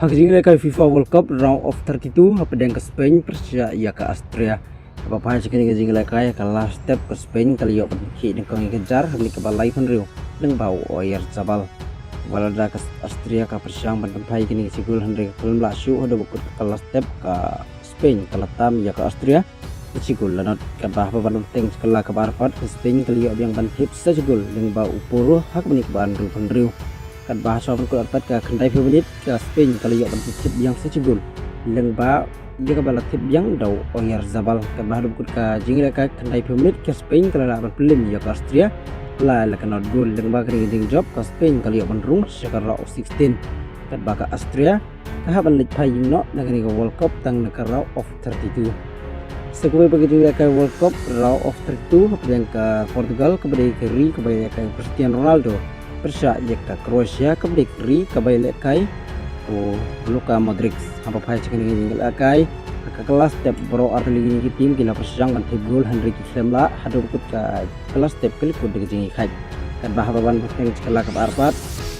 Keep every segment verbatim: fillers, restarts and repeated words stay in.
Ha ka jingïalehkai FIFA World Cup Round of thirty-two, hapdeng ka Spain pyrshah ïa ka Austria. Haba phai sha kane ka jingïalehkai, ha ka last step ka Spain ka la ïoh ban khih nyngkong ïa ka jar ha ka minit kaba laiphew hynriew lyngba u Oyarzabal. Haba lada ka Austria ka pyrshang ban pynphai ïa kane ka shi gol, hynrei ka khlem lah shuh. Haduh ba kut ka last step ka Spain ka la tam ïa ka Austria da shi gol la nod. Katba haba wan bteng sha ka la kaba ar pat, ka Spain ka la ïoh biang ban thep sa shi gol lyngba u Porro ha ka minit kaba hynriewphew hynriew. Katba ha shuwa ban kut ar pat, ka khyndaiphew minit, ka Spain ka la ïoh ban thep biang sa shi gol lyngba ïa kaba la thep biang da u Oyarzabal. Katba haduh ba kut ka jingïalehkai khyndaiphew minit, ka Spain ka la lah ban pynlem ïa ka Austria la la ka nod gol. Lyngba kane ka jingjop, ka Spain ka la ïoh ban rung sha ka round of sixteen. Katba ka Austria ka hap ban leit phai ïing noh na kane ka World Cup tang na ka round of thirty-two. Sa kawei pat ka jingïalehkai World Cup Round of thirty-two, hapdeng ka Portugal kaba dei ka ri kaba ïalehkai u Cristiano Ronaldo pyrshah ïa ka Croatia kaba dei ka ri kaba ïalehkai u Luka Modric. Haba phai sha kane ka jingïalehkai, ha ka last step baroh artylli kine ki team ki la pyrshang ban thep gol, hynrei ki khlem lah. Haduh ba kut ka ka last step ka la kut da ka jingïakhaid. Katba haba wan bteng sha ka la kaba ar pat,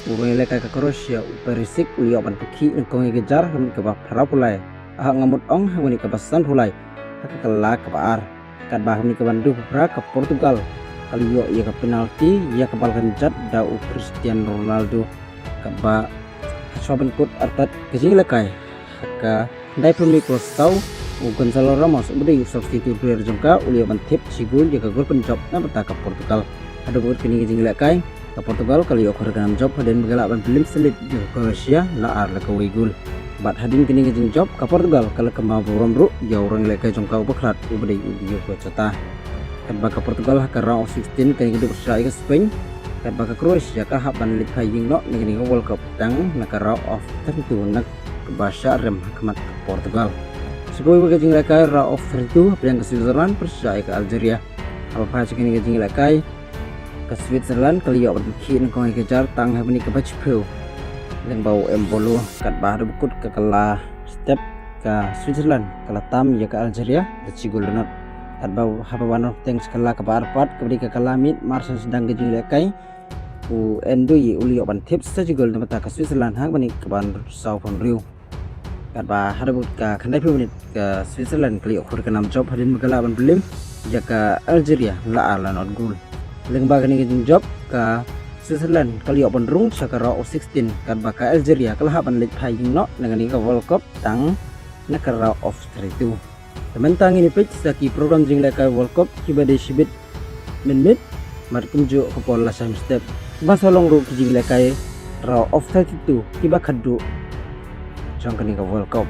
u rangïalehkai ka Croatia u Perisic u la ïoh ban pynkhih nyngkong ïa ka jar ha ka minit kaba phraphew lai, ah, nga mut ong ha ka minit kaba sanphew lai ha ka la kaba ar. Katba ha ka minit kaba hynriewphew phra, ka Portugal ka la ïoh ïa ka penalty ïa ka bal kynjat da u Cristiano Ronaldo. Katba ha shuwa ban kut ar pat ka jingïalehkai, ha ka khyndaiphew minit, u Gonzalo Ramos uba dei u substitute player jong ka u la ïoh ban thep shi gol ïa ka gol pynjop na bynta ka Portugal. Haduh ba kut kane ka jingïalehkai, ka Portugal ka la ïoh khur ka nam jop hadien ba ka lah ban pynlem sha lid ïa ka Croatia la ar la kawei gol. Bad hadien kane ka jingjop, ka Portugal ka la kynmaw burom ruh ïa u rangïalehkai jong ka uba khlad uba dei u Diogo Jota. Katba ka Portugal ha ka round of sixteen kane ka duh pyrshah ïa ka Spain. Katba ka Croatia ka hap ban leit phai ïing noh na kane ka World Cup tang na ka round of thirty-two na kaba shah rem ha khmat ka Portugal. Sa kawei pat ka jingïalehkai round of thirty-two, hapdeng ka Switzerland pyrshah ïa ka Algeria. Haba phai sha kane ka jingïalehkai, ka Switzerland ka la ïoh ban khih nyngkong ïa ka jar tang ha ka minit kaba shiphew lyngba u Embolo. Katba haduh ba kut ka la step, ka Switzerland ka la tam ïa ka Algeria da shi gol la nod. Katba haba wan bteng sha ka la kaba ar pat kaba dei ka la miet marsan sdang ka jingïalehkai, u Ndoye u la ïoh ban thep sa shi gol na bynta ka Switzerland ha ka minit kaba sawphew hynriew. Katba haduh ba kut ka khyndaiphew minit, ka Switzerland ka la ïoh khur ka nam jop hadien ba ka lah ban pynlem ïa ka Algeria la ar la nod gol. Lyngba kane ka jingjop, ka Switzerland ka la ïoh ban rung sha ka round of sixteen, katba ka Algeria ka la hap ban leit phai ïing noh na kane ka World Cup tang na ka round of thirty-two. Te mynta ngin ïa peit sa ki program jingïalehkai World Cup kiba dei shibit mynmiet, bad kumjuh ka por lashai mynstep. Ba sa long ruh ki jingïalehkai round of thirty-two kiba khatduh jong kane ka World Cup.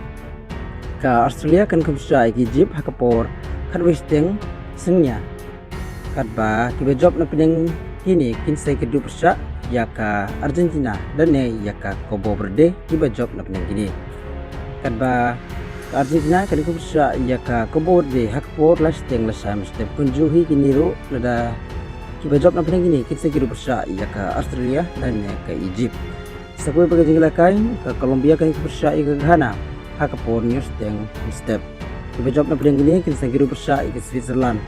Ka Australia kan kham pyrshah ïa ka Egypt ha ka por khatwei shiteng synñia. Katba kiba jop na pdeng kine kin sa ïakynduh pyrshah ïa ka Argentina lane ïa ka Cabo Verde, kiba jop na pdeng kine. Katba ka Argentina kan kham pyrshah ïa ka Cabo Verde ha ka por lai shiteng lashai mynstep. Kumjuh hi kine ruh, lada kiba jop na pdeng kine kin sa ïakynduh pyrshah ïa ka Australia lane ka Egypt. Sa kawei pat ka jingïalehkai, ka Colombia kan kham pyrshah ïa ka Ghana ha ka por hynñiew shiteng mynstep. Kiba jop na pdeng kine kin sa ïakynduh pyrshah ïa ka Switzerland.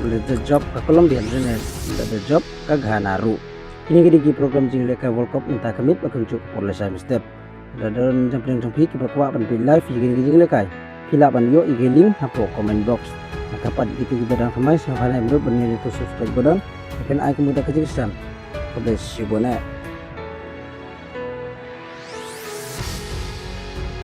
Lada jop ka Colombia lane lada jop ka Ghana ruh. Kine ki dei ki program jingïalehkai World Cup mynta ka miet bad kumjuh ka por lashai mynstep. Lada don jingpynim jong phi kiba kwah ban peit live ïa kine ki jingïalehkai, phi lah ban ïoh ïa ki link hapoh comment box. Nangta pat ïa kito kiba dang thymmai sngewbha ban subscribe button, ban ai kumta ka jingkyrshan. Khublei shibun eh.